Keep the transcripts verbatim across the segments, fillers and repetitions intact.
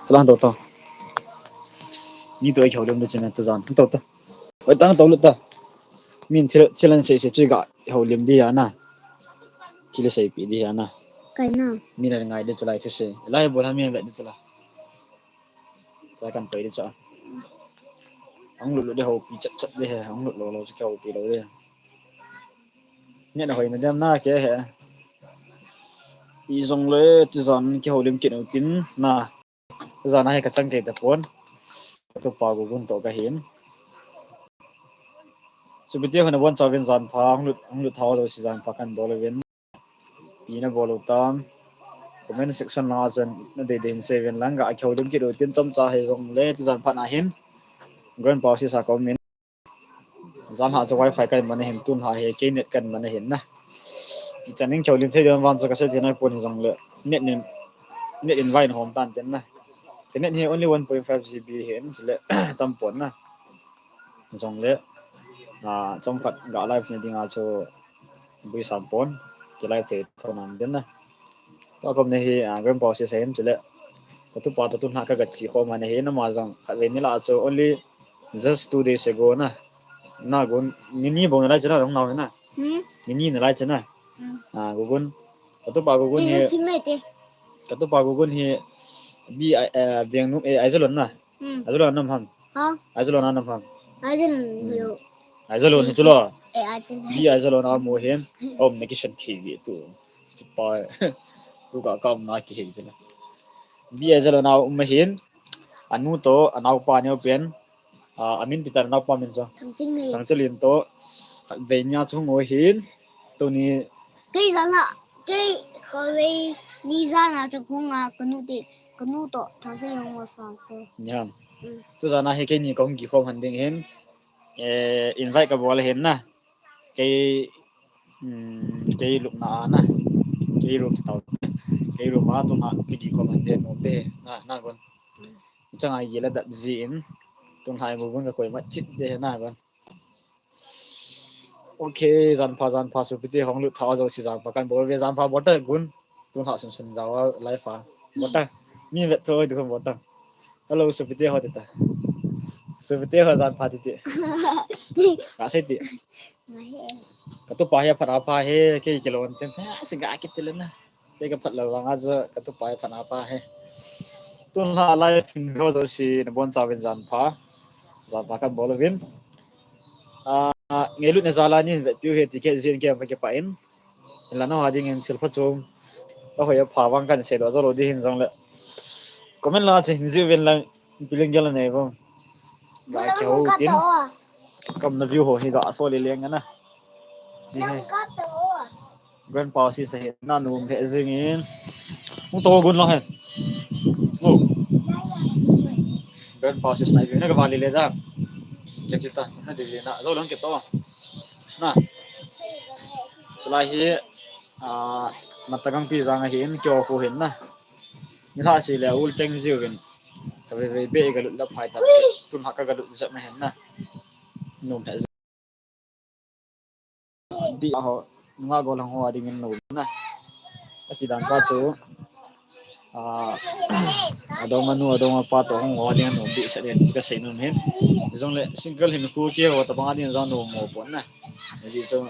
Chala to to. Ni to ei houlim de chena to jan. To to. Oi tang to lu ta. Min thil thil an sei sei chu ga houlim di ya na. Thil sei pi di ya na. Kai na. Min an ngai de chalai thu sei. Lai bol ha min vet de chala. Cha kan pai de cha. Ang lu lu de houpi chat chat de he. Ang lu lo lo chu houpi lo de. Net na hoi na dem na ke he. I jong le ti jan ki houlim kit u tin na. Jan a he ka chang ke ta pon. Ka tu pa gu gun to ka hin. Su bi ti hoi na bon cha vin jan pha ang lut ang lut thao do si jan pha kan bol vin. Pi na bol u tam. Comment section la jan na de de hin se vin lang ga ki houlim kit u tin chom cha he jong le ti jan pha na hin. Grandpa si sa comment. Jan ha chu wifi kan man ahin, tun ha hi kei net kan man ahin na. Ti chan in ki houlim thei diam vang chu ka sei thei nai pon jong le. Net in, net in vai hom tan ten na. Ka net hi only one point five G B hin, chule tam pon na. Jong le, ah, chom khat ga live na ding a chu bui sam pon, ki live thei tho nan den na. Ka kom ne hi, ah, grandpa si sa hin chule. Ka tu pa to tun ha ka ga chi kho man ahi na ma jong khat ve ni la chu only just two days ago na. Na gun, ni ni bong na lai chana rong nau na. Hmm? Ni ni na lai chana. Hmm. Ah, gu gun. Ka tu pa gu gun Ni hi, ni chi me te. Ka tu pa gu gun hi, bi, eh, veng nu, eh, Aizalon na. Hmm. Aizalon nam ham. Ha? Aizalon nam ham. Aizalon Hmm. yo. Aizalon hi chulo. Eh, Aizalon. Bi Aizalon a mo hin. Om na ki shan ki vi tu. Chupa, tu ka kam na ki hei chana. Bi Aizalon a um hin. Anu to, anau pa neo pen. Ah, amin Peter nau pa min cho. Thangchinglin. Thangchinglin to. Khat ve nia chu ngo hin. Tu ni. Kei jan a, kei kho ve ni jan a chu khung a ka nu te, ka nu to Thangchinglin ngo sa chu. Ni ham. Mm. Tu jan a hi kei ni ka hung ki khom han ding hin. Eh, invite ka bol hin na. Kei, um, kei lupna a na. Kei room tau. Kei room a tu na kei ki khom han ding nom de na, na gon. Chang ai gila dat ji in. Tun hai mo gun ka koi ma chit de na gon. Okay, jan pha, jan pha, Supite hong lut tha jo si jan pha kan bol ve jan pha bol ta gun. Tun ha sun sun jaw live a. Bol ta. Mi vet choi tu bol ta. Hello, Supite ho ti ta. Supite ho jan pha ti ti. Ka sei ti. Ka tu pa hi pha na pha he, kei kilon ten. Si ga ki ti le na. Kei ka phat lo vang a chu ka tu pa hi phat na pha he. Tun ha live in ho jo si na bon cha vin jan pha. Jan pha kan bol vin. Ah, ngailut na jal a nin vet piu he ti ke jin ke ma ke pa in. La no ha ding in thil pha chom. Ka hoi a pha vang kan sei lo jo lo di hin jong le. Comment la che hin ji vin lang piling gel nei vang. Ga ke ho tin. Kam na view ho hi ga so le leng na. Ji he. Grandpa si sa he na nu he jing in. Mu to gun lo he. Mu. Grandpa si sa na view na ga vale le da. Ke chi ta na di na. Jo lang ke to. Na. Chalai hi, ah, Matagang pi jang a hin kyo ko hin na. Ni la si le ul teng jiu vin. Sa ve ve be ga lut la phai ta. Tun ha ka ga lut jep na hin na. Num he. Di a ho, nga go lang ho a ding in num na. A ti dan pa chu. Ah, adong anu, adong apa to hong ho a ding in num di sa le ka sei num hin. Jong le single hin ku ke ho ta bang a ding jong num mo pon na. Ji chu.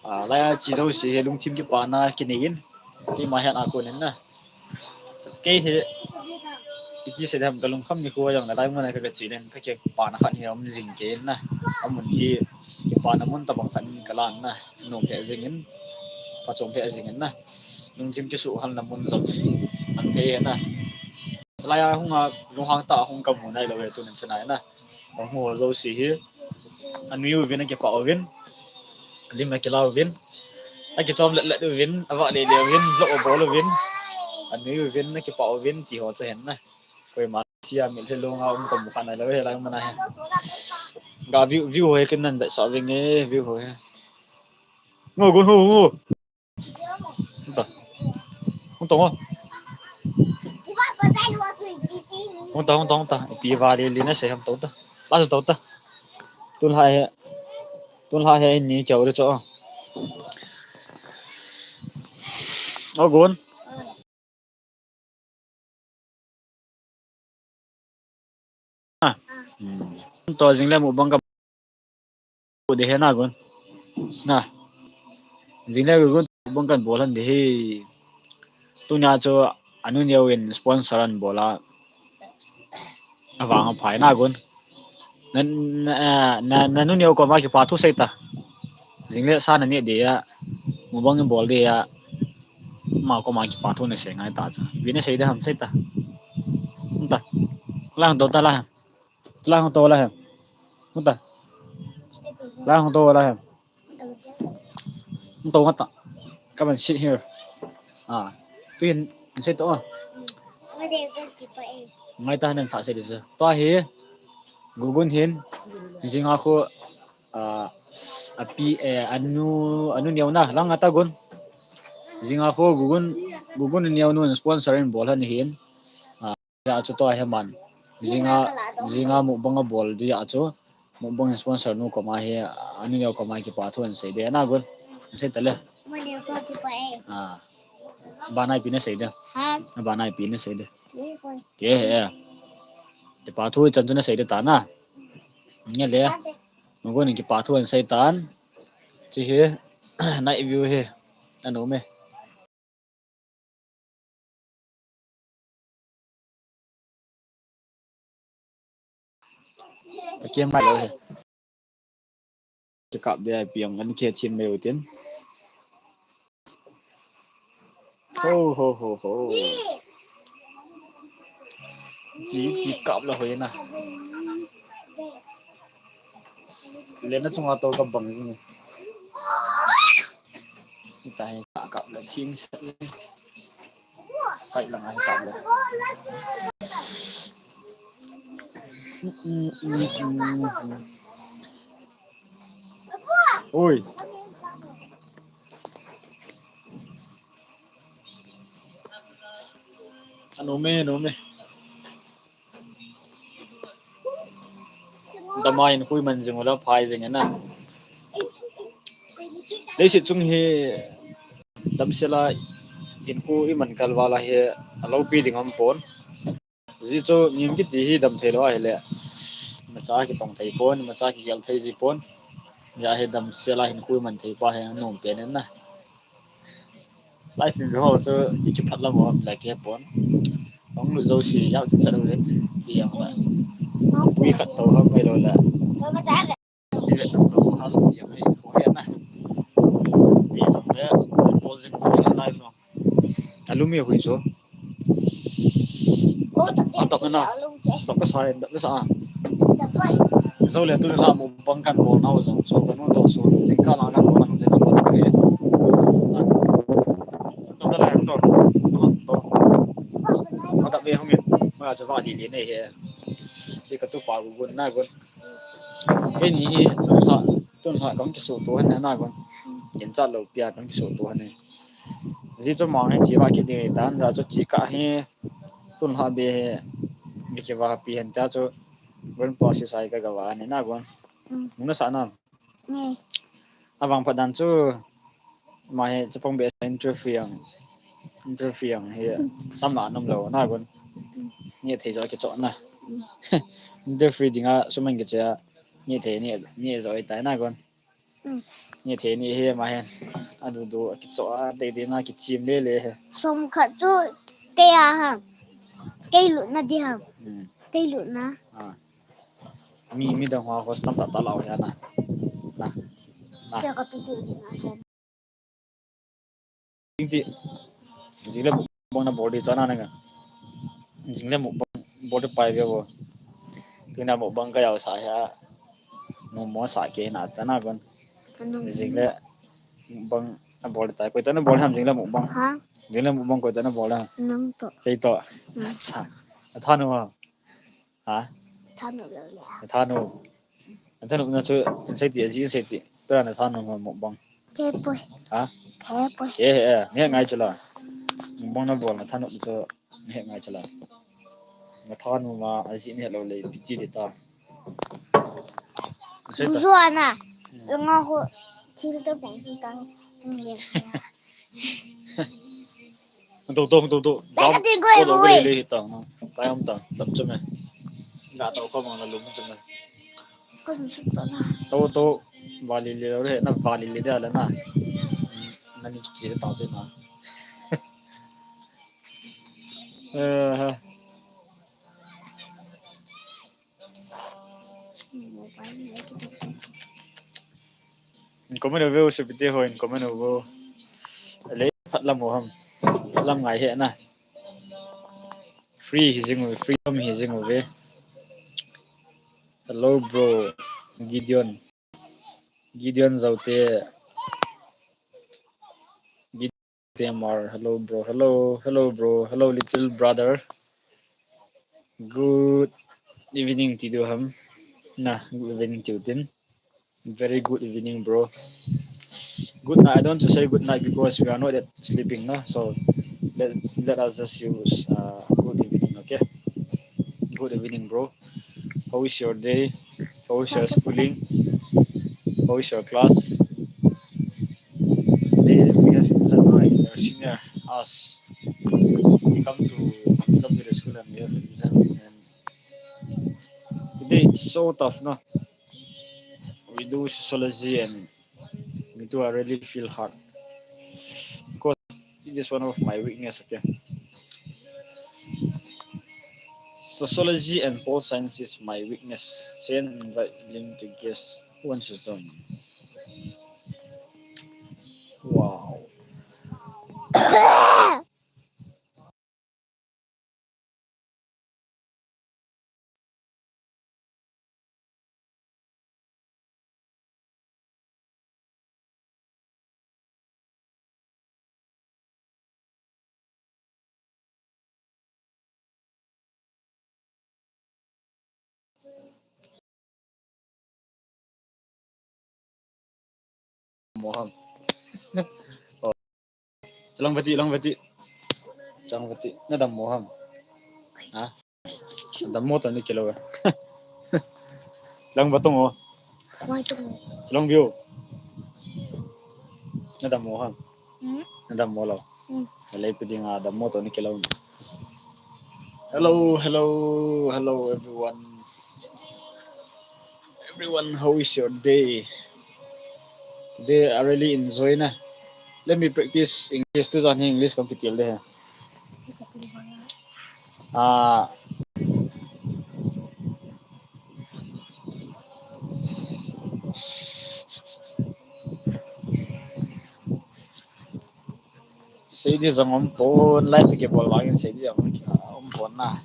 Ah, lai a chi jo si he lungthim kipana kinei in. Ti ma hian a kun in na. Kei hi, iti se dem ka lungkham ni ko jong ka lai mun a ka, ka chi len ka kipana khat hi um jing ke in na. A mun hi kipana mun ta bang khat in ka lan na. Num he jing in, pha chom he jing in na. Lungthim kisu hal na mun jong an thei he na. Lai a hung a lunghang ta hung ka mu nai lo he tu nin se nai na. Hung ho jo si hi. Anui uvin, akipah uvin. Lim akilau vin. Akichom let let uvin, avah le le uvin, vlog abol uvin. Anui uvin, akipah uvin, ti ho chu hen na. Koima sia mi le lunga um ka mu khan ai lo he lai mana he. Ga view, view ho he kin nan da sa ving e, view ho he. Ngo gun hu hu. Hung ta. Hung ta ngo. Hung ta, hung ta, hung ta. Ipi vale le na se ham to ta. Pas to ta. Tun hai he. Tun hai he ni kya ure cho. O gun. To jing le mukbang ka bol de hi na gun. Na. Jing le gun mukbang kan bol han de hi. Tunia chu anu neo in sponsor an bol a. Avang aphai na gun. Na, na, na, na nu neo koma kipa thu sei ta. Jing le sa na neh de a. Mukbang in bol de a. Ama koma kipa thu na sei ngai ta chu. Ipi na sei de ham sei ta. Sei ta. Lang to ta la. Lang to la. Sei ta. Lang to la. Sei ta. Come and sit here. Ah. Tu hin sei to. Ngai ta nan tha sei de chu. To hi. Gugun hin. Jinga khu. Ah, api, eh, anu, anu neo na, lang ata gun. Jinga khu gugun, gugun neo nu sponsor in bol han hin. Ah, ya chu to hi man. Jinga, jinga mukbang abol di ya chu. Mukbang sponsor nu koma hi, anu neo koma kipa thu an sei de na gun. Sei ta le. Ah. Banai pi na sei de. Banai pi na sei de. Ke he. Kipa thu chan chu na sei de ta na. Nge le. Mukbang kipa thu an sei tan. Chi hi, night view hi. Anu me. Akem mai lo hi. Kikap de apiang an ke thim mai utin. Ho, ho, ho, ho. Ki, kikap la hoi na. Lena chunga to ka bang jing. Ita hi ka kap la thing sa. Sai lang ai kap la. Oi. Anu me, anu me. Dama in hui man jing ula phai jing na. Leiset chung hi damsel a in hui man kal vala hi alopi ding um pon. Ji chu nim kiti hi dam thei lo ahile. Macha kitong thei pon, macha kigel thei ji pon. Ya hi damsel a in hui man thei pa hi anom pen na. Life in ho chu i kiphat lam ho le ke pon. Ong lu jo si yau chat chat le ti yang la. Ui khat to ha mai lo la. Ti ve to ha ti yang ai ko ya na. Ti jong le bol jing ko life no. Alumi hui chu. Atok na. Tok ka sa, tok ka sa. Zo le tu la mukbang kan bol nau zo. So kan to so jing ka la kan bol nau jing ka bol ke. To ta la to. To. Ma ta be hungin. Ma cha va li li nei he. Si ka tu pa gu gun na gun. Keini hi tun la tun la kan kisu tu han na gun. Kin cha lo pia kan kisu tu han. Ji chu mang he chi va ki ding tan ja chu chi ka he tun ha be he mi ki va pi han ta chu gun pa si sai ka ga va ne na gun. Nung na sa na. Avang pha dan chu ma he chu pong be interview ang interview ang he tam la nom lo na gun. Ni thei jo ki cho na. Interview dinga suman ki cha ni thei ni ni jo i tai na gun. Ni thei ni hi ma hen. A du du a kicho a te te na kichim le le he. Som khat chu kei a ha. Kei lut na di ha. Kei lut na. Mi mi dang hoa ko stam ta ta lau he na. Na. Na. Kei ka pi tu di na. Ti. Jing le mukbang na bol di chana na nga. Jing le mukbang bol di pai ve bo. Tuna mukbang ka yau sa ha. Mo mo sa ke na ta na gon. Jing le mukbang na bol di tai. Koi ta na bol ham jing le mukbang. Ha? Jing le mukbang koi ta na bol ha. Nang to. Kei to. Acha. Athanu ha. Ha? Thanu le le. Athanu. Athanu na chu sei ti, aji sei ti. Pera na thanu ma mukbang. Ke poi. Ha? Ke poi. Ke he, ne ngai chu la. Mukbang na bol na thanu chu ne ngai chu la. Na thanu ma aji ne lo le piti de ta. Sei ta. Buzu ana. Nga ho thil to pang ta. To to to to. Pai ka ti goi. Ko lo goi le hi ta. Pai am ta. Dam chu me. Ga to ko ma na lu chu me. To, to, vali le lo re, na vali le da le na. Na ni chi ta che na. Eh, ha. Comment over, se pite ho in comment over. Le, phatlam ho ham. Phatlam ngai he na. Free hi jing uve, freedom hi jing uve. Hello, bro. Gideon. Gideon Zaute. Gideon Temar. Hello, bro. Hello, hello, bro. Hello, little brother. Good evening, Tidu Ham. Na, good evening, Tiutin. Very good evening, bro. Good night. I don't want to say good night because we are not yet sleeping, no? So let, let us just use uh, good evening, okay? Good evening, bro. How is your day? How is your schooling? How is your class? Today we have exam, right? Our senior, us. He come to come to the school and we have exam. And today it's so tough, no? We do sociology and me too, I really feel hard. Because it is one of my weakness, okay? Sociology and pol science is my weakness. Send invite link to guest who wants to join. Wow. Mo ham. Oh. Chalang vati, lang vati. Chang vati. Na dam mo ham. Ha? Dam mo to ni kilo. Lang vatong o. Mai tung. Chalang view. Na dam mo ham. Hmm? Na dam mo lo. Hmm. Alei pidi nga dam mo to ni kilo. Hello, hello, hello everyone. Everyone, how is your day? Today I really enjoy na. Let me practice English to jan English kam kitil de. Ah. Seidi jong um pon, live kibol vangin seidi jong um pon na.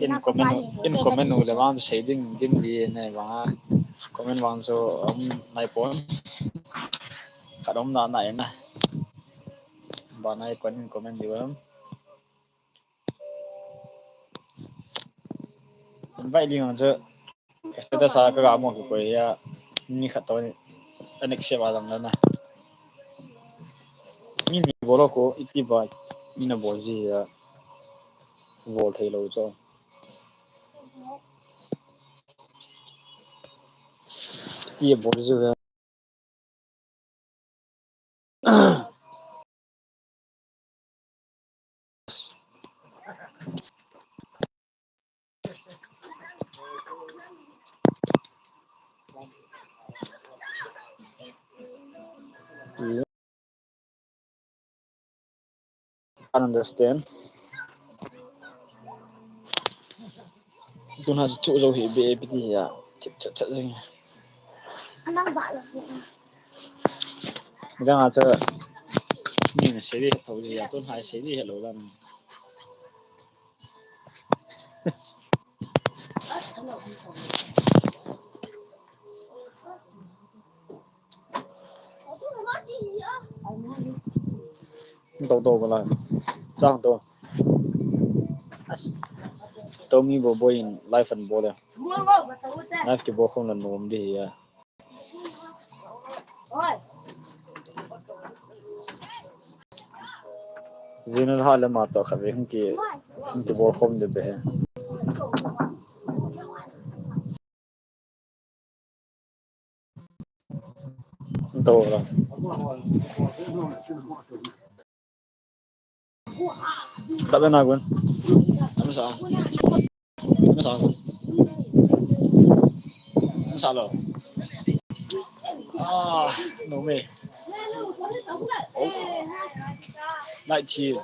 In comment, in comment u le vang seidi dim di ne vang a. Comment vang so um nai pon. Khat um na na na. Ba nai kon in comment di vang. Invite ding ang chu status a ka ga mo kikoi a ni khat to ni. An accept a lang na. Ni ni bol ko iti ba ni na bol ji a bol thei lo chu. Iti bol ji a. Can't understand. Tuna chu jou hi be piti ya. Tip chat chat jing. Anang ba lo. Midang a chu ni na sei di tho di ya, tun hai sei di hello dan. Tau tau bala. Chang tau. As. Tau mi bo boi in live an bol e. Live kibol khom na nom di ya. Jinu ha le ma to kha ve hung ki, hung kibol khom de be. Tau la. Tabe na gun. Tabe sa. Tabe sa gun. Sa lo. Ah, no me. Oh. Light thi.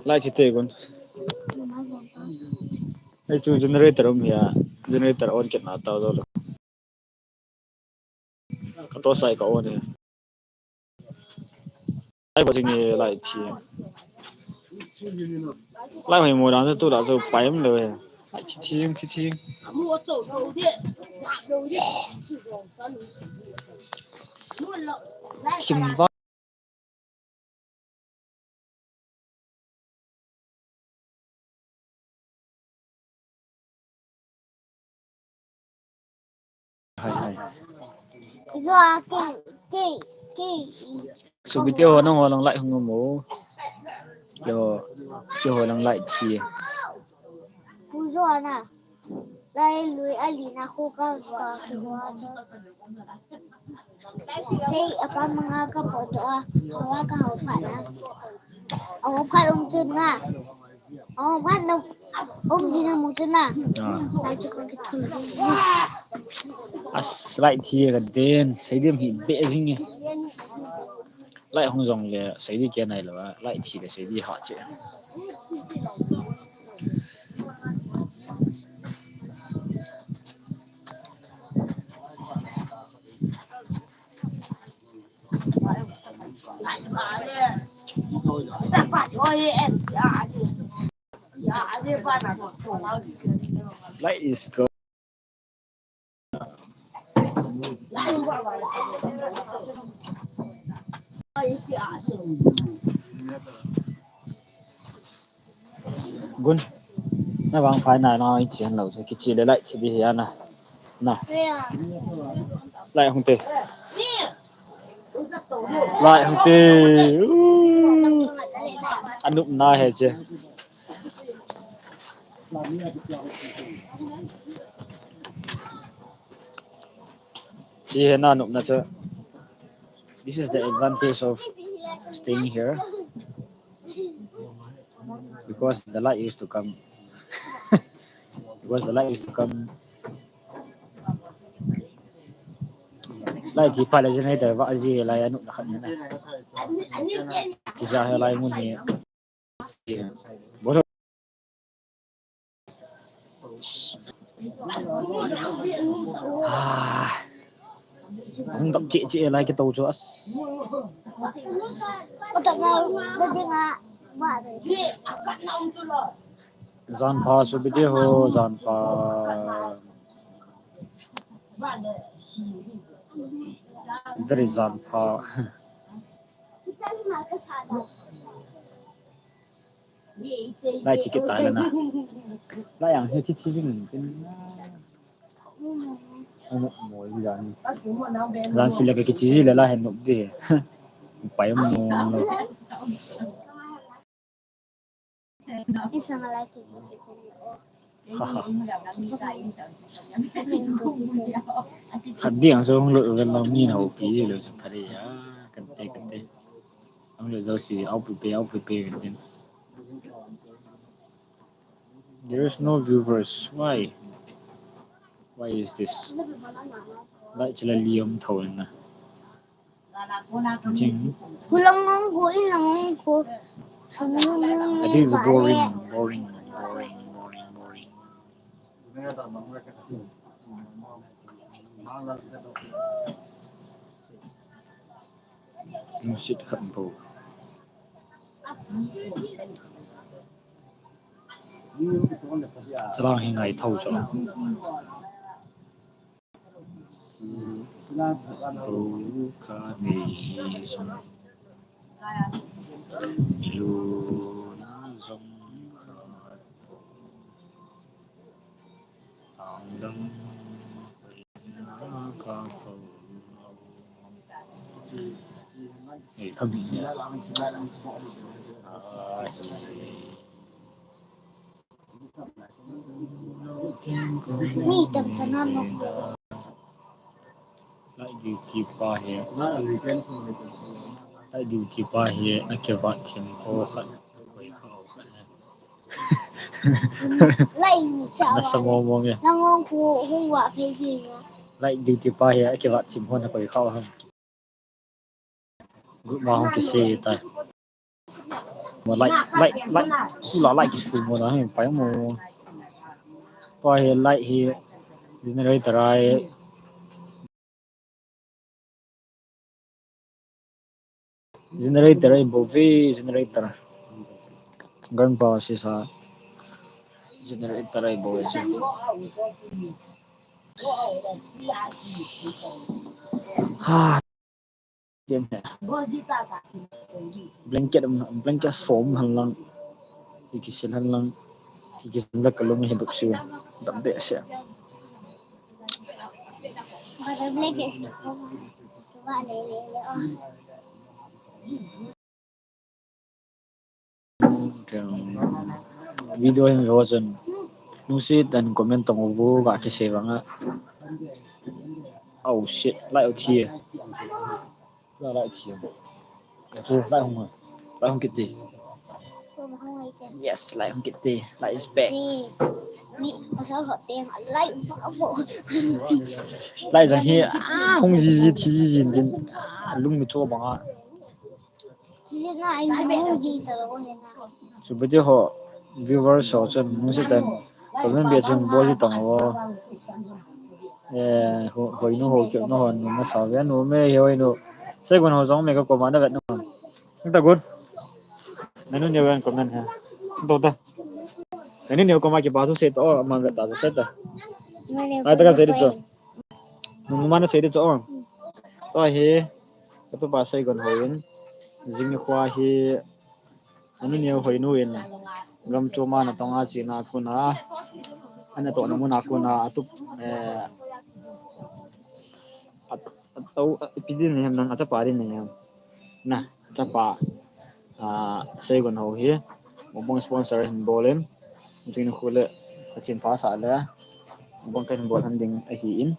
Light thi te kon. Ei chu generator um hia. Generator on chet na ta lo. Ka torch light ka on e. Light ho jing e, light thi. Light hoi mo dan chu tu la chu pai um le. Light thi thi jing, thi thi jing. Thim va. Hai, hai. Zua ke, ke, ke. Subite ho nangho lang light hung um o. Keiho, keiho lang light thi. Zua na. Lai lui a li na khu ka, ka, ka, ka. Hei, apa manga ka po to a, awa ka hau phat na. Awa phat um chun na. Awa phat na, um ji na mu chun na. Ah. Lai chu ka ki thul. As, light thi ka den, sei dem hi be jing e. Light hung jong le, sei di ke nai lo, light thi le, sei di ha che. Light is go. Gun. Na vang phai na na i chian lo, kichi le light chi di hi ana. Na. Light hung te. Light hung te. Uh. Anup na he che. Chi he na nup na che. This is the advantage of staying here. Because the light used to come. Because the light used to come. Light chi pha le generator va ji lai anu na khat na. Chi ja he lai mun ni. Bolo. Ah. Hung dap che che lai ke to chu as. Jan pha subite ho, jan pha. Very jan pha. Light chi ke tai le na. Light ang he thi thi jing. Ano mo jan. Jan si le ke chi ji le la he nup de. Pai mo lo. Isang light chi chi. Ha ha. Khat ding ang chu hung lut vel lo, mi na hopi lo chu phari a, kan te, kan te. Hung lut jouse, au pu pe, au pu pe kan te. There is no viewers. Why? Why is this? Light chi la li um tho na. Jing. Kulang ang ko, ilang ang ko. I think it's boring, boring, boring, boring, boring. Lungset khat bou. Chalang hi ngai tho chu. Ei, thami. Ah, hi. Mi tam tana no. Light duty pa hi. Light duty pa hi, akivat thim ho khat. Koi kha ho khat. Nasa mong mong e. Light duty pa hi akivat chim hon akoi khau ham. Group ma hung kisei tai. Mo light, light, light. Sula light kisu mo na hi pai mo. Tua hi light hi generator ai. Generator ai bou ve, generator. Grandpa sisa generator ai bou ve. Ha. Blanket, blanket form han lang. Ti kisil han lang. Ti kisil la kalung hi buk si. Dam be se. Video hin ro chun. Nungsi tan comment tong uvu ga kisei vanga. Oh shit, light uthi. Light uthi. Light hung. Light hung kiti. Yes, light hung kiti. Light is back. Light jang hi ah hung ji ji thi ji ji din. Lung mi cho banga. Subidi ho viewers ho chun nungsi tan comment bia chun bol ji tong uvo. Eh, ho, hoinu ho kyo no ho nu ma sa ve nu me hoinu. Seigun ho jong me ka comment na vet nu. Nta gun. Nanu neo comment ha. Do da. Nanu neo comment kipa thu sei to ma vet ta sei ta. Ai ta ka sei di cho. Nunu mana sei di cho. To hi. Ka tu pa Saigon ho in. Jing ni khua hi. Anu neo hoinu in. Gam choma na tonga china kuna. Ana to na muna kuna atup eh. At, at, au, at, pidin ni hem nang achapa din ni hem. Na, achapa. Ah, Saigon ho hi. Mobong sponsor hin bolin. Ting khule. Achin pha sa le. Mobong kan bol han ding ahi in.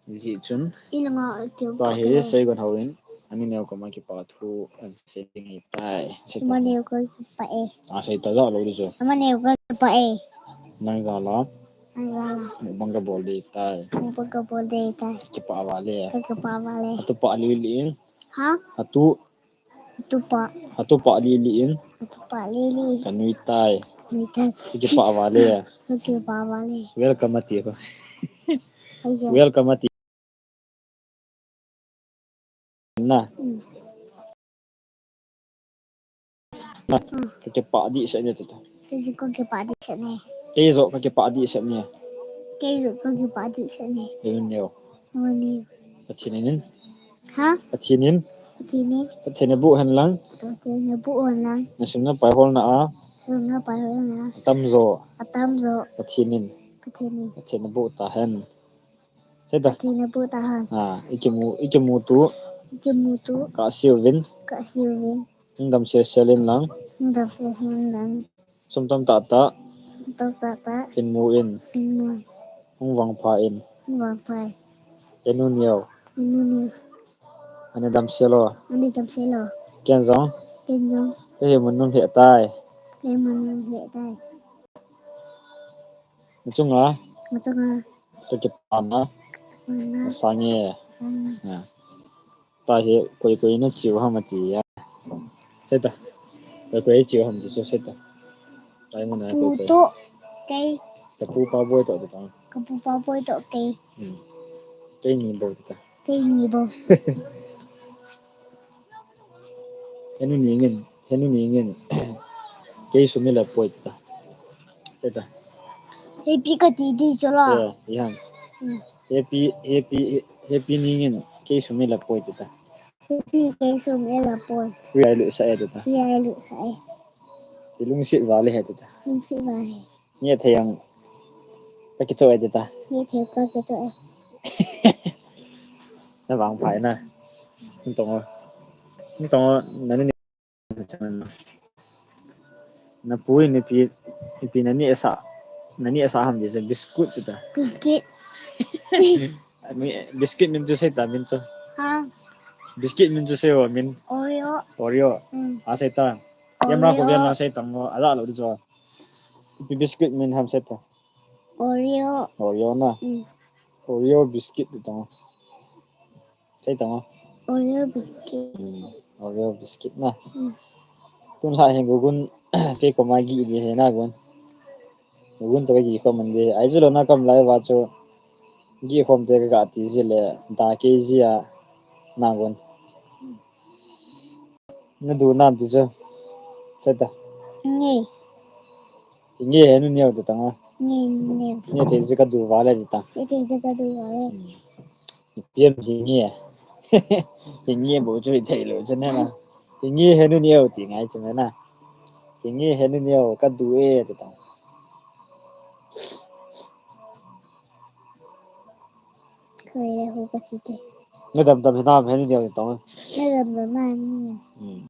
Ji chun. Ilanga kyo. Ta hi Saigon ho in. Ani neo koma kipa thu an sei ding hi tai. Sei ta. Ama neo ko kipa e. A sei ta ja lo di chu. Ama neo ko kipa e. Nang ja la. Nang ja la. Mukbang ka bol di tai. Mukbang ka bol di tai. Kipa vale. Ka kipa vale. Atu pa li li in. Ha? Atu. Atu pa. Atu pa li li in. Atu pa li li. Ka nui tai. Nui tai. Kipa vale. Kipa vale. Welcome ati ko. Welcome ati. Na. Mm. Na. Mm. Ka kipa di sa ni ta. Kei jong ka kipa di sa ni. Kei jong ka kipa di sa ni. Kei jong ka kipa di sa ni. Pathen in. Ha? Pathen in. Pathen in. Pathen in bu hen lang. Pathen in bu hen lang. Na sum na pai hol na a. Sum na pai hol na. Atam jo. Atam jo. Pathen in. Pathen in. Pathen in bu ta hen. Sei ta. Pathen in bu ta hen. Ha, ikimu, ikimu tu. Ikimu tu. Ka siu vin. Ka siu vin. Hung dam sel sel in lang. Hung dam sel sel in lang. Sum tam tah tah. Sum tam tah tah. Hin mu in. Hin mu. Hung vangpha in. Hung vangpha in. Enu neo. Enu neo. Ani dam sel o. Ani dam sel o. Ken jong. Ken jong. Ka hi mun num he tai. Ka hi mun num he tai. Nachunga. Nachunga. Ka kipana. Kipana. Asange. Asange. Ya. Ta hi koi koi na chiu ham ati ya. Sei ta. Koi koi chiu ham ti so sei ta. Tai mo na koi koi. Kei. Ka pu pa boi to ta. Ka pu pa boi to kei. Hmm. Kei ni bou ta. Kei ni bou. Henu ni ngin, henu ni ngin. Kei sum ila poi ta. Sei ta. Happy ka ti di cho la. Ya, ya. Hmm. Happy, happy, happy ni ngin. Kei sum ila poi ta. Happy kei sum ila poi. Free ai lu sa e ta. Free ai lu sa e. Ilung sit vale he ta. Lung sit vale. Nge thei ang ka kicho e ta. Nge thei ka kicho e. Na vangpha na. Ntong o. Ntong o nani ni. Na pu ni pi, pi nani esa. Nani esa ham di biscuit ta. Biscuit. Biscuit min chu sei ta min chu. Ha. Biscuit min chu sei o min. Oreo. Oreo. Mm. A sei ta. Yamra ko bian la sei tang o. Ala lo di chu. Ipi biscuit min ham sei ta. Oreo. Oreo na. Mm. Oreo biscuit ti tang. Sei tang. Oreo biscuit. Mm. Oreo biscuit na. Mm. Tun la hin Gugun kei koma gih di he na Gun. Gugun to gih khom man di. Ai chu lo na kam lai va chu. Gih khom te ka ti ji le da kei ji a na Gun. Na du nam ti chu. Sei ta. Nge. Nge he nu neo ti tang a. Nge neo. Nge thei ji ka du va le ti tang. Nge thei ji ka du va le. Piam hi nge. Hi nge bo chu thei lo chu na. Hi nge he nu neo ti ngai chu na. Hi nge he nu neo ka du e ti tang. Koi le hu ka chi te. Na dam dam hi nam he nu neo ti tang. Na dam dam na ni. Hmm.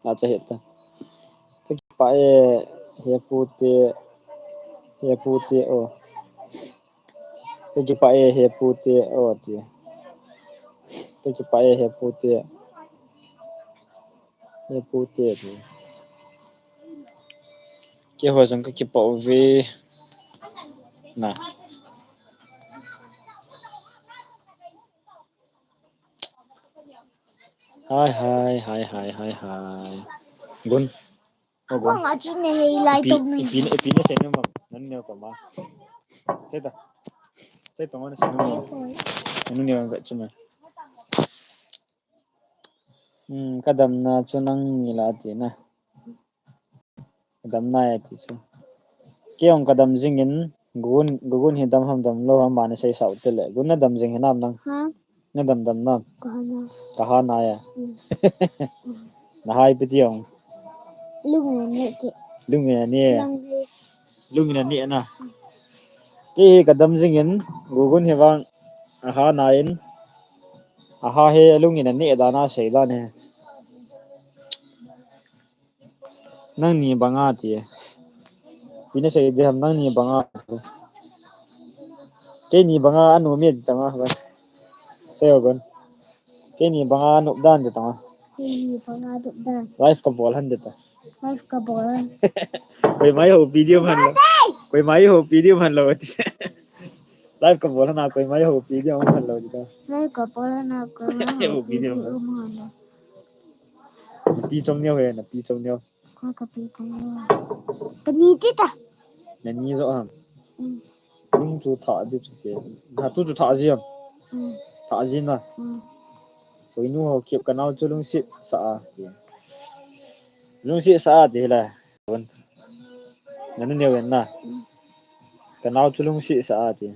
Acha heta. Ka kipah e, he pu te, he pu te o. Ka kipah e, he pu te o ti. Ka kipah e, he pu te. He pu te ti. Keiho jong ka kipah uve. Na. Hai, hai, hai, hai, hai, hai. Gun. O Gun. Kong a chin ne hei lai. Ipi, tok ni. Ipi, ipi na sei nom am. Nanu neo koma. Sei ta. Sei tong na sei nom am. Nanu neo ka chu ma. Hmm, ka damna chu nang ni la ti na. Ka dam nai ati chu. Kei jong ka dam jing in, Gugun, Gugun hi dam ham dam lou ham, ama na sei sao te le. Gun na dam jing hinam nang? Ha? Na dam dam nam? Ka ha nai. Ka ha nai a. Mm. Na ha ipi ti jong? Lung in a ne ti. Lung in a ne. Lung in a ne na. Kei hi ka dam jing in, Gugun hi vang a ha nai in. A ha hi lung in a ne dan a sei dan hi. Nangni banga ti. Ipi na sei di ham nangni banga ti. Keini banga anom e ti tang a. Sei o Gun. Keini banga nop dan ti tang a. Keini banga nop dan. Live ka bol han ti ta. Live ka bol han. Koima eihoupi diu man lou. Koima eihoupi diu man lou ti. Live ka bol hana koima eihoupi diu man lou ti ta. Live ka bol hana koima eihoupi diu man lou. Napi chong neo he, napi chong neo. Koi ka pi chong neo. Ka ni ti ta. Na ni jo ham. Mm. Lung chu tha di chu te. Na tu chu tha ji ham. Mm. Tha ji na. Mm. Koinu ho kip ka nao chu lungset sa a ti. Lungset sa a ti la. Nanu neo en na. Ka nao chu lungset sa a ti.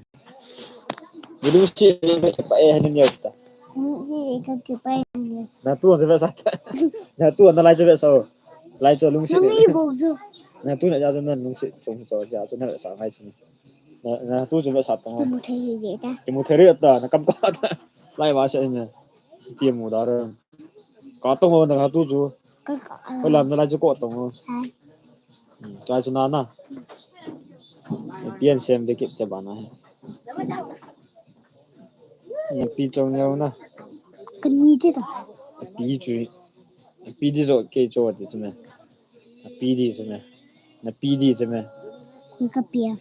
Ni lungset ka kipah e, nanu neo ta. Lungset ka kipah e, nanu neo. Na tu chu ve sa ta. Na tu na lai chu ve sa o. Lai chu lungset. Nami bo chu. Na tu na ja chu na lungset chung chu ja chu na ve sa ngai chu. Na, na tu chu ve sa ta. Kimu thei ve ta. Kimu thei ve ta, na kam ka ta. Lai va sa me. Ti mu da ra. Ka tong o na tu chu. Ka ka. Hoi lam na lai chu ko tong o. Hai. Hmm, chai chu na na. Pian sem de kit te ba na he. Napi chong neo na. Ka ni ti ta. Pi chu. Pi di jo ke cho ti chu me. Pi di chu me. Napi di chu me. Ni ka pi a.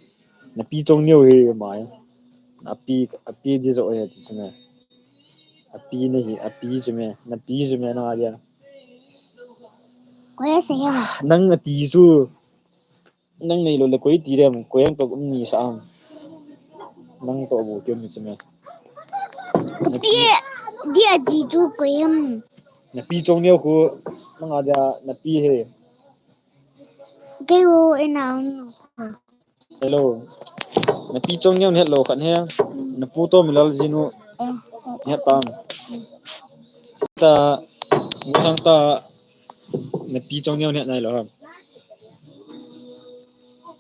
Napi chong neo he mai. Api, api di jo he ti chu me. Api na hi, api chu me. Napi chu me na dia. Koi sei ya. Nang ati chu. Nang nei lou le koi ti rem, koi ang to um ni sa am. Nang to bu keu mi chu me. Pi, di ati chu koi am. Napi chong neo khu, nang a dia napi he. Kei o e na um. Hello. Napi chong neo het lou khat he. Napu to mi lal jinu. Eh, eh. Het tam. Ta, mu thang ta. Napi chong neo het nai lou ham.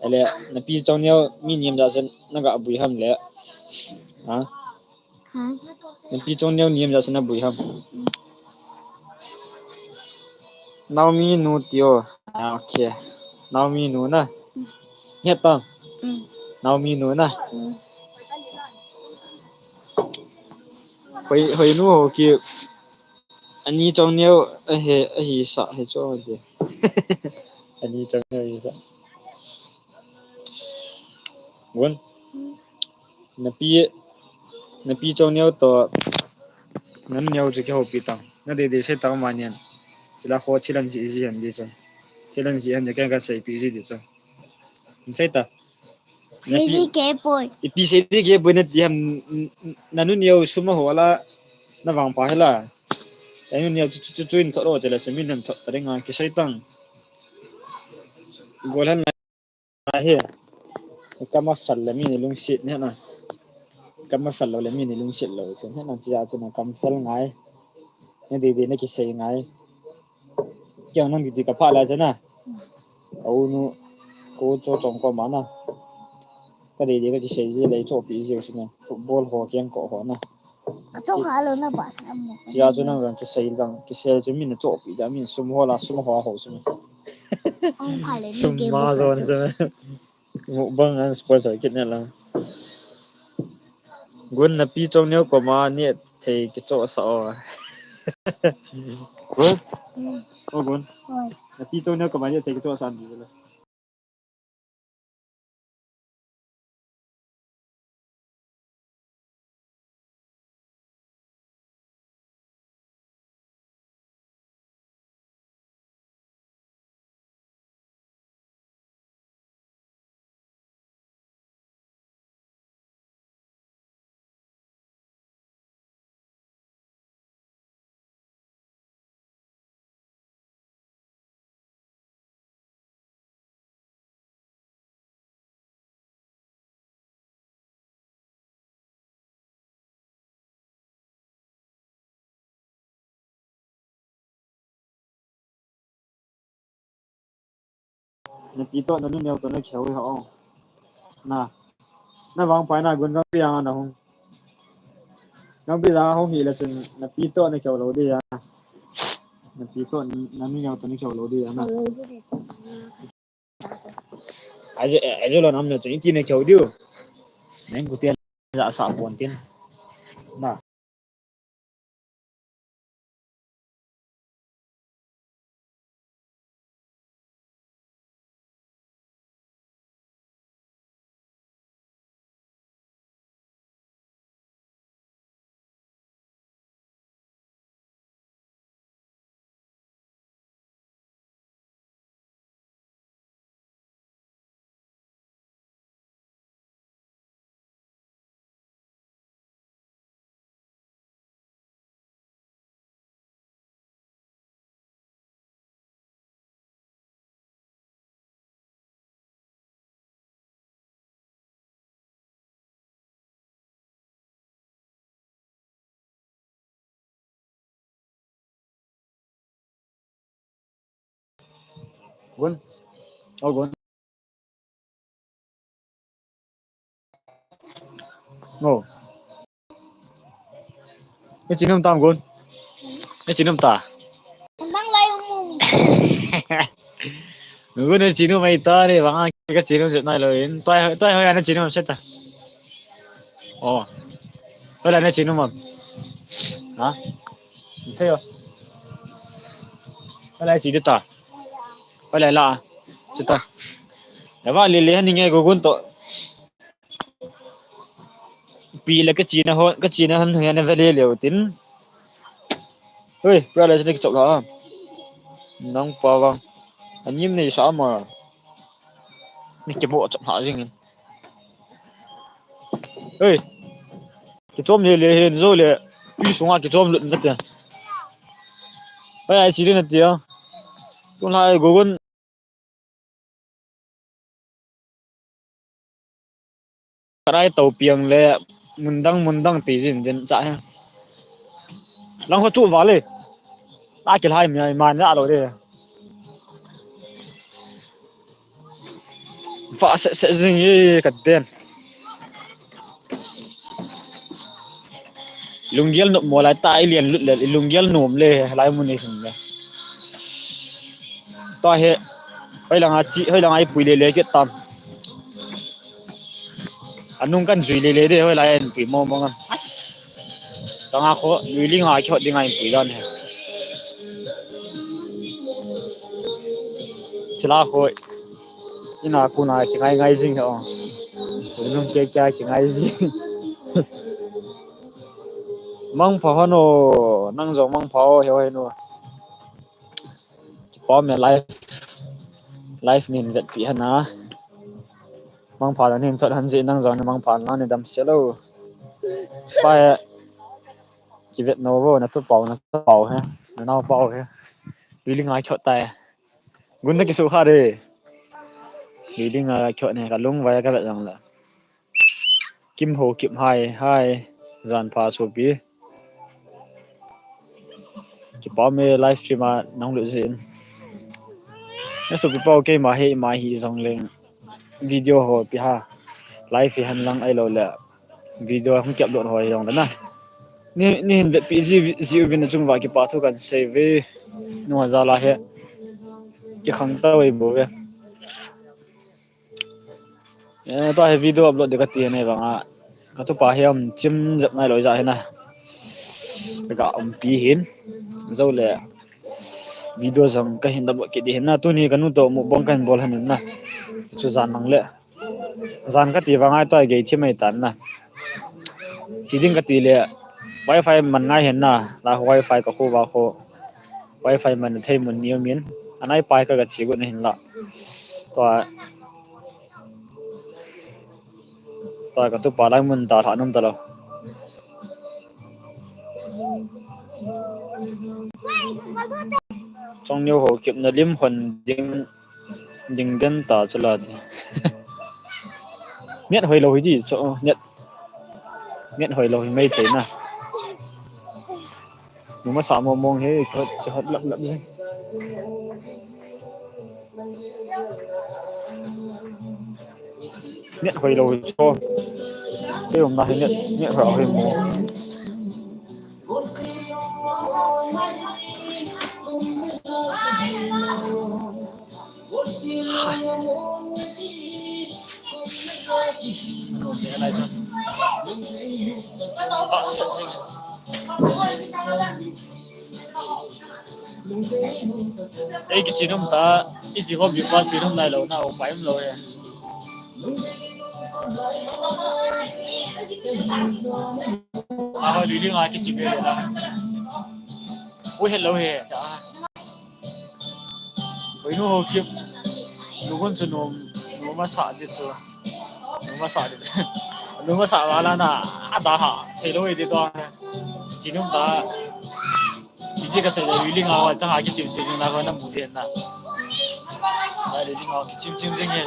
Ale, napi chong neo mi niam ja sen na ga bui ham le. Ha? Ha? Napi chong neo niam ja sen na bui ham. Naomi nu ti o. Ah, okay. Naomi nu na. Nge ta. Mm. Naomi nu na. Mm. Hoi, hoi nu ho ki. Ani chong neo, eh, eh, sa, he cho de. Ani chang neo isa. Gun. Napi, napi chang neo to. Nan neo chu kihoupi tang. Na dei dei sei tang ma nian. Chila kho chilan ji ji han di chang. Chilan ji han de kan ka seipi ji di chang. Sei ta. Napi. Sei di ke poi. Ipi sei di ke poi nati ham, nanu neo sum a ho la. Na vangpha hela. Nanu neo chu chu chu in chot lo te la semi nan chot ta ringa kisei tang. Golhan lai hi. Kam a fel le mi ni lungset ni na. Kam a fel lo le mi ni lungset lo. Chen hi na tia chu na kam fel ngai. Na dei dei na kisei ngai. Kiang nang dei dei ka pha la chana. Au nu ko cho chong ko ma na. Ka dei dei ka kisei ji le chopi ji chu na. Football ho kiang ko ho na. Ka chong ha lo na ba. Tia chu nang rang kisei lang kisei chu min chopi ja min sum ho la sum ho ho chu. Sum ma zo na chu. Mukbang an sponsor kit ne lang. Gun napi chang neo koma ni thei kicho sa o. Gun. O gun. Napi chang neo koma ni thei kicho sa ni le. Napi to nanu neo to na kheu ha o. Na. Na vangpha na gun vang pi ang na hung. Nang pi la hung hi la chun napi to na kheu lo di ya. Napi to nanu neo to na kheu lo di ya na. Ajo, ajo lo nam na chu inti na kheu diu. Neng ku tian ja sa pon tin. Na. Gun. O gun. Ngo. Ni chinum tam gun. Ni chinum ta. Nang lai um. Gun ni chinum mai ta ni bang ka chinum je nai lo in. Toi toi hoi ni chinum se ta. O. Hoi la ni chinum am. Ha? Ni se yo. Hoi la chi ta. Hoi la la. Chi ta. Ya ba le le ni nge gun to. Pi le ka china ho, ka china han ho ya na vele le tin. Hoi, pra le chini chok la. Nang pa vang. Anim nei sa ma. Ni ke bo chok ha jing. Hoi. Kichom le le hin zo le. Pi sunga kichom lut na te. Hoi, ai chini na ti ya. Tun la ai gogon. Karai to piang le mundang mundang ti jin jin cha he. Lang ho chu vale. A kilhai mi ai man ja lo de. Fa se se jing ye ka den. Lunggel nop mo lai ta i lian lut le, i lunggel nom le, lai mun i hin le. Ta he, hoi langa chi, hoi langa i pui le le ke tam. Anung kan jui le le de, hoi lai an pui mo mo ngan. As. Tanga kho, lui li nga ki hot di nga in pui dan he. Kila khoi. Ina kuna kingai ngai jing ho. Lung ke kya kingai jing. Mangpha hon o, nang jong mangpha o, he o he nu. Kipah me live. Live nin vetpi hana. Mangpha la nin thot han ji nang jong mangpha la ni dam se lo. Pa he. Kivet no vo, na tu pau, na tu pau he. Na nau pau he. Lui ling a khot tai. Gun na kisu kha de. Lui ling a khot ne, ka lung vai ka vet jong la. Kim ho, Kim hai, hai. Jan pha sopi. Kipah me live stream a nang lut jin. Na sopi pau keima he ma hi jong leng. Video ho pi ha. Live hi han lang ai lo le. Video hung kep lut ho hi jong le na. Ni, ni hin vetpi ji, ji uvin achung va kipa thu kan sei ve. Nu ha jala he. Kikhang ta ve bo ve. Eh, tua hi video upload de kati ne vang a. Ka tu pa hi um chim jep nai lo ja hi na. Ka um pi hin. Jo le. Video jong ka hin da bo ki di hin na. Tuni ka nu to mukbang ka hin bol han na. Chu jan nang le. Jan kati vang a tua gei thi mai tan na. Chi ding kati le. Wi-Fi man ngai hin na. La Wi-Fi ka khu va khu. Wi-Fi man thei mun ni min. Anai pai ka ga chi gu na hin la. Tua. Tua ka tu pa lai mun ta tha num ta lo. Chong neo ho kip na lim hon ding, ding den ta chu la ti. Net hoi lo hi di, cho, net, net hoi lo hi mai thei na. Numa sa mo mong he, cho, cho lap lap he. Net hoi lo hi cho. Te um na hi net, net hoi lo hi mo. Hai. Ano, te lai cho. Ah, sa, sa. Ei, kichi num ta, i chi ho bi pa chi num nai lo na, o pai um lo e. A ho li li nga kichi be le la. U he lo he, cha. Oi nu ho kip. Nu gon chu num, numa sa di chu. Numa sa di. Numa sa wala na, a da ha, thei lo e di to. Chi num ta. Chi di ka sa li li nga wa chang a kichi chi num na ko na mu di na. Ai li li nga kichi chi di nge.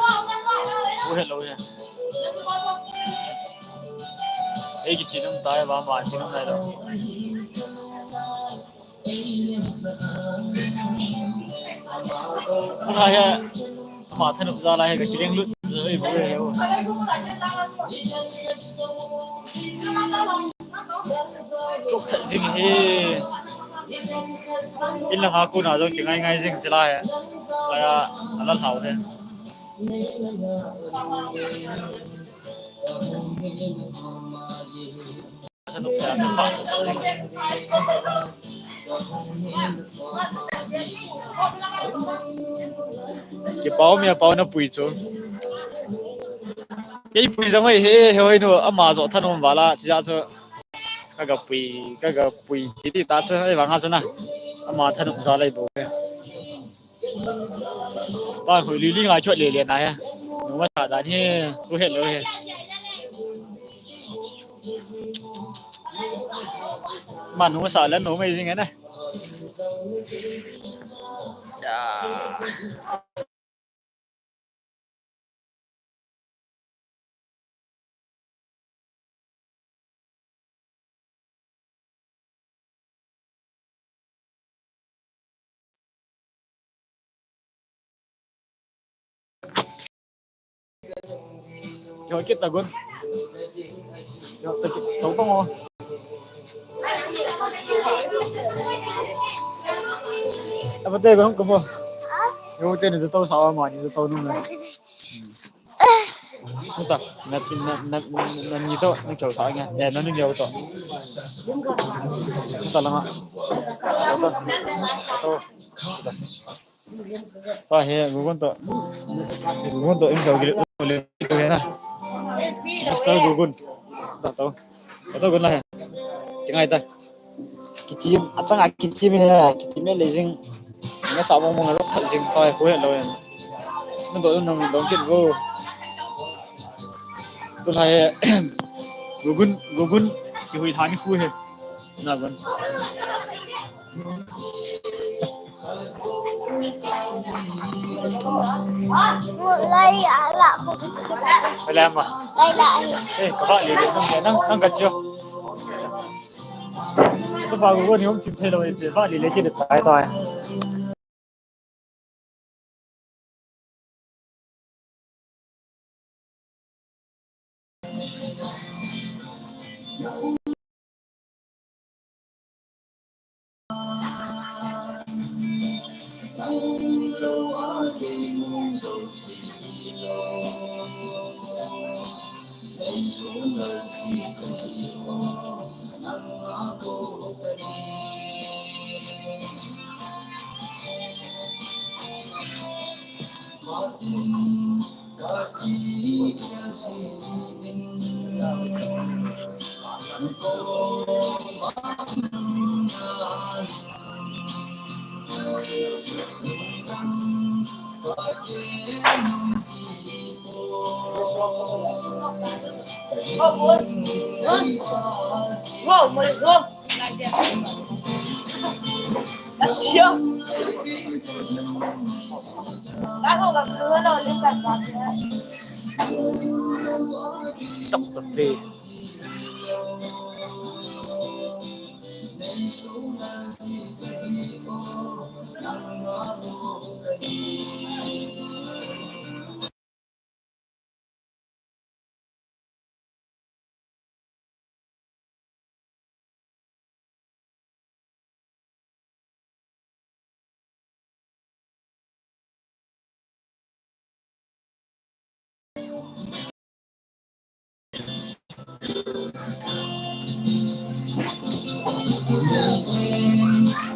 U he lo he. Ei kichi num ta e ba ma chi num nai lo. Hia, ama thanop jal a hi ka kileng lut joi bu e o. Chuk that jing hi. In lang a kona jong kingai ngai jing chila hi. Kaya ala thau he. Kipah um e, pau na pui chu. Kei pui jong hoi he, he hoi nu, ama jo thanom vala, chia chu. Ka ga pui, ka ga pui, ti ti ta chu, ei vang a chu na. Ama thanom ja lai bo. Ba hoi li li ngai chot le le na he. Numa sa dan he, u he lo he. Ma numa sa le numa jing he na. Ya. Yo, kita gun. Yo, kita, tau pa mo. Apa te gun ko mo? Yo, te ni tau sa ma ni tau nung na. Nuta, na, na, na, na, ni to, na kyo sa nga. Eh, na ni kyo to. Nuta langa. Nuta. Nuta. Tua hi Gugun to. Gugun to in kau gil ule tu hi na. Mister Gugun. Ta to. Ta to gun la hi. Tingai ta. Kichim, achang a kichim hi, kichim le jing. Nga sa mong mong lo khat jing tua hi ko hi lo hi. Nang do nang do kit go. Tu la hi. Gugun, Gugun. Kihui thani khu hi. Na gun. Lai a la ko. Lai ma. Lai la. Eh, ka ba le le nang nang nang ka cho. Ko ba ko ni hom chim thei lo e che ba le le ki de tai tai.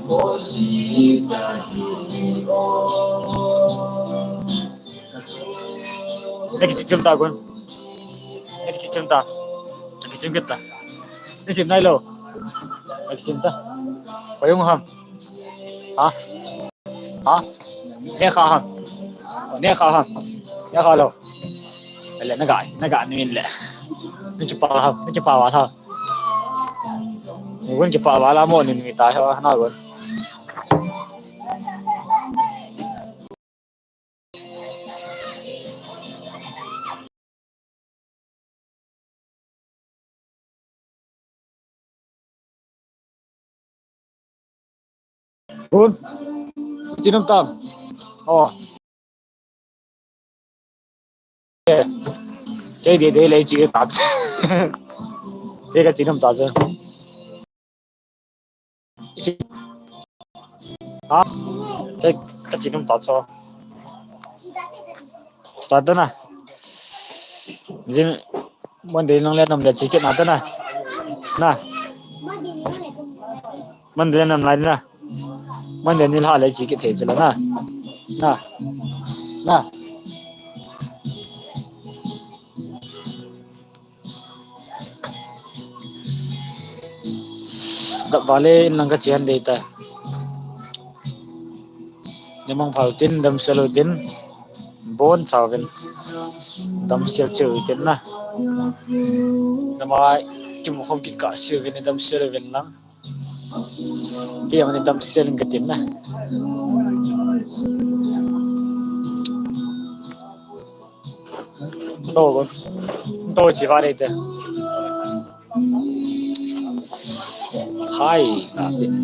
Wow, Naki chim ta gun. Naki chim ta. Naki chim kita. Ni chim nai lo. Naki chim ta. Payung ham. Ha? Ha? Ne kha ham. Ne kha ham. Ne kha lo. Ele naga, naga ni le. Naki pa ham. Naki pa wa tha. Gun ki pa wa la mo ni ni ta ha na gun. Gun. Chinum tam. Oh. Kei de de le chi ta. Kei ka chinum ta chu. Ha? Kei ka chinum ta chu. Sa ta na. Jin Monday nang le nam le chi ke na ta na. Na. Monday le nam lai na. Monday ni la le chi ke the chi la na. Na. Na. Dap vale in lang ka chian dei ta. Ni mang phal tin dam sel u tin. Bon chau vin. Dam sel cheu tin na. Namai kimu khom ki ka sel vin dam sel vin lang. Ti ang ni dam sel ka tin na. To, to chi va dei te. Hai, na pin.